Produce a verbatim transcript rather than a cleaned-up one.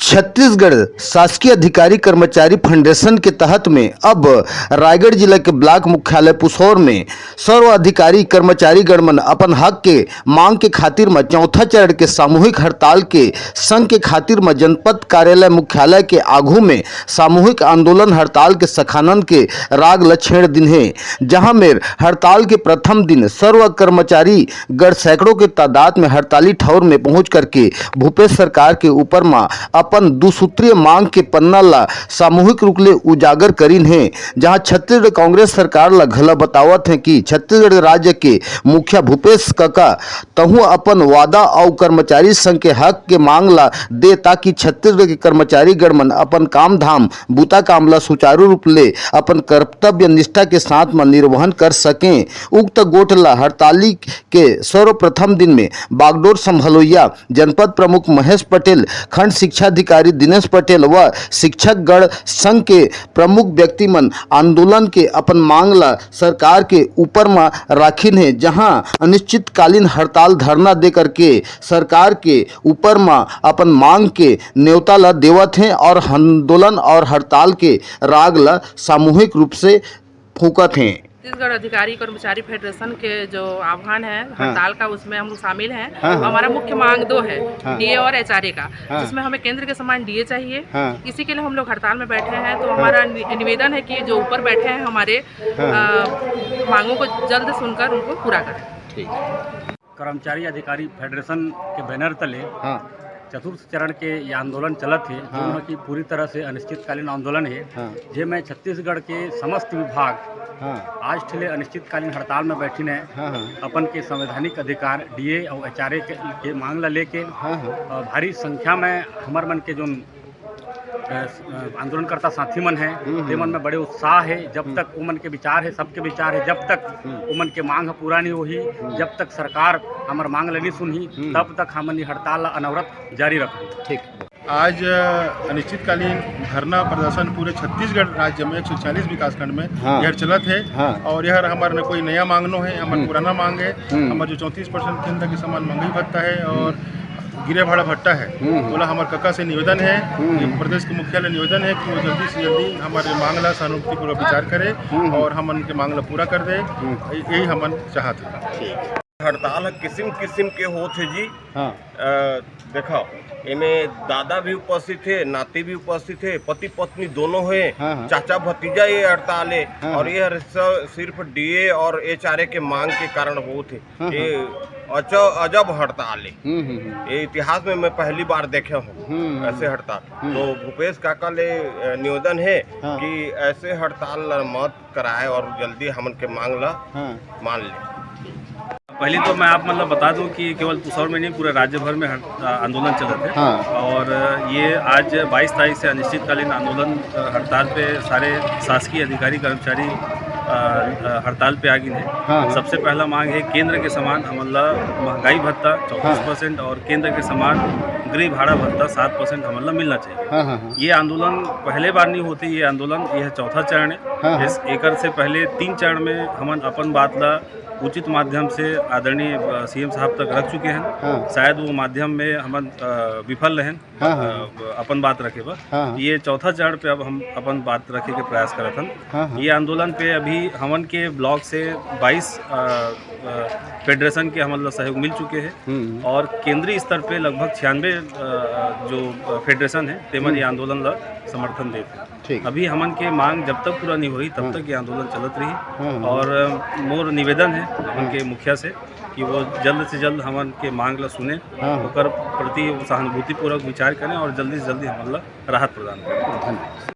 छत्तीसगढ़ शासकीय अधिकारी कर्मचारी फेडरेशन के तहत में अब रायगढ़ जिला के ब्लॉक मुख्यालय पुसौर में सर्व अधिकारी कर्मचारी गण मन अपन हक के मांग के खातिर म चौथा चरण के सामूहिक हड़ताल के संग के खातिर म जनपद कार्यालय मुख्यालय के आघू में सामूहिक आंदोलन हड़ताल के सखानन के राग ल छेड़ दिन हे, जहां मेर हड़ताल के प्रथम दिन सर्व कर्मचारी गण सैकड़ों के तादाद में हड़ताली ठौर में पहुंच करके भूपेश सरकार के ऊपर म अपन दू सूत्रीय मांग के पन्ना ला सामूहिक रूप ले उजागर करिन हे, जहां छत्तीसगढ़ कांग्रेस सरकार ला घला बतावत हे कि छत्तीसगढ़ राज्य के मुखिया भूपेश कका तहु अपन वादा अउ कर्मचारी संघ के हक के मांग ला दे, ताकि छत्तीसगढ़ के कर्मचारी गण मन अपन काम धाम, बूता काम ला सुचारू रूप ले अपन कर्तव्य निष्ठा के साथ म निर्वहन कर सकें। उक्त गोठ ला हड़ताली के सर्वप्रथम दिन में बागडोर संभलोइया जनपद प्रमुख महेश पटेल, खंड शिक्षा अधिकारी दिनेश पटेल व शिक्षक गण संघ के प्रमुख व्यक्ति मन आंदोलन के अपन मांग ला सरकार के ऊपर म राखिन हे, जहां अनिश्चितकालीन हड़ताल धरना दे करके सरकार के ऊपर म अपन मांग के न्योता ला देवत हे और आंदोलन और हड़ताल के राग ला सामूहिक रूप से फूंकत हे। छत्तीसगढ़ अधिकारी कर्मचारी फेडरेशन के जो आह्वान है, हाँ। हड़ताल का, उसमें हम लोग शामिल हैं। हाँ, हाँ। हमारा मुख्य मांग दो है, हाँ। डीए और एचआरए का, हाँ। जिसमें हमें केंद्र के समान डीए चाहिए। हाँ। इसी के लिए हम लोग हड़ताल में बैठे हैं। तो हाँ। हमारा नि-, निवेदन है कि जो ऊपर बैठे हैं हमारे, हाँ। अ, मांगों को जल्द सुनकर उनको पूरा करें। ठीक। कर्मचारी अधिकारी फेडरेशन के बैनर तले हाँ। चतुर्थ चरण के ये आंदोलन चलत हे, हाँ। जोन ह कि पूरी तरह से अनिश्चितकालीन आंदोलन हे, हाँ। जेमे छत्तीसगढ़ के समस्त विभाग हाँ। आज ठिले अनिश्चितकालीन हड़ताल में बैठिन हे। हाँ, हाँ। अपन के संवैधानिक अधिकार डीए अउ एचआरए के, के मांग ला लेके हाँ, हाँ। अ, भारी संख्या में हमर मन के जोन, अ, स-, अ, आंदोलनकर्ता साथी मन हे, हम्म, ते मन हम्म। में बड़े उत्साह हे। जब हम्म। तक उमन के विचार हे, सबके विचार हे, जब तक हम्म। उमन के मांग ह पूरा नहीं होही, हम्म। जब तक सरकार हमर मांग ला नहीं सुनही, हम्म। तब तक हमन ये हड़ताल ला अनवरत जारी रखबो। ठीक। आज, अ, अनिश्चितकालीन धरना प्रदर्शन पूरे छत्तीसगढ़ राज्य में एक सौ चालीस विकासखंड में हाँ। यह चलत हे हाँ। और यह हमर न कोई नया मांग नो हे, हमर हम्म। पुराना मांग हे। हम्म। हमर जो चौंतीस परसेंट केंद्र के समान महंगाई भत्ता हे और हम्म। गिरे भाड़ा भत्ता हे, हम्म। ओला हमर कका से निवेदन हे, हम्म। ये प्रदेश के मुखिया ले निवेदन हे कि वो जल्दी से जल्दी हमर मांग ला सहानुभूतिपूर्वक विचार करे हम्म। और हमन के मांग ला पूरा कर दे। हम्म। यही हमन चाहत हे। ठीक। हड़ताल ह किसिम किसिम के होत हे जी। हाँ। अ, देखो, एमे दादा भी उपस्थित हे, नाती भी उपस्थित हे, पति पत्नी दोनों हे, हाँ, हाँ। चाचा भतीजा ये हड़ताल हे, हाँ, और हाँ। ये हर स-, सिर्फ डीए और एचआरए के मांग के कारण होत हे। हाँ, ये हाँ। अच-, अजब हड़ताल हे। हम्म, हम्म, हम्म। ये इतिहास में मैं पहली बार देखे हूँ हम्म, हम्म। ऐसे हड़ताल। हम्म। तो भूपेश काका ले, अ, निवेदन हे हाँ। कि ऐसे हड़ताल ला मत कराए और जल्दी हमन के मांग ला हाँ। मान ले। पहले तो मैं आप मतलब बता दूं कि केवल पुसौर में नहीं, पूरे राज्य भर में हड़-, आ, आंदोलन चलत हे। हाँ। और ये आज बाईस तारीख से अनिश्चितकालीन आंदोलन, अ, हड़ताल पे सारे शासकीय अधिकारी, कर्मचारी, अ, अ, हड़ताल पे आ गिन हे। हाँ, हाँ। सबसे पहला मांग हे केंद्र के समान हमन ला महंगाई भत्ता चौंतीस परसेंट हाँ। और केंद्र के समान गृह भाड़ा भत्ता सात परसेंट हमन ला मिलना चाहिए। हाँ, हाँ, हाँ। ये आंदोलन पहले बार नहीं होते, ये आंदोलन, यह चौथा चरण हे। हाँ, हाँ। इस, एकर से पहले तीन चरण में हमन अपन बात ला उचित माध्यम से आदरणीय, अ, सीएम साहब तक रख चुके हैं। हाँ। शायद वो माध्यम में हमन, अ, विफल रहें, हाँ, हाँ, अ, हाँ। अपन बात रखे बर। हाँ, हाँ। ये चौथा चरण पे अब हम अपन बात रखे के प्रयास करत हन। हाँ, हाँ। ये आंदोलन पे अभी हमन के ब्लॉक से बाईस, अ, अ, फेडरेशन के हमन ला सहयोग मिल चुके हैं हम्म। और केंद्रीय स्तर पे लगभग छियानवे, अ, जो, अ, फेडरेशन है, तेमन हम्म। ये आंदोलन ला समर्थन देत हैं। ठीक। अभी हमन के मांग जब तक पूरा नहीं होही, तब हाँ। तक ये आंदोलन चलत रही। हाँ, हाँ। और, अ, मोर निवेदन है हमन हाँ। के मुखिया से कि वो जल्द से जल्द हमन के मांग ला सुने, हाँ, हाँ। ओकर प्रति सहानुभूतिपूर्वक विचार करें और जल्दी से जल्दी हमन ला राहत प्रदान करें। धन्यवाद।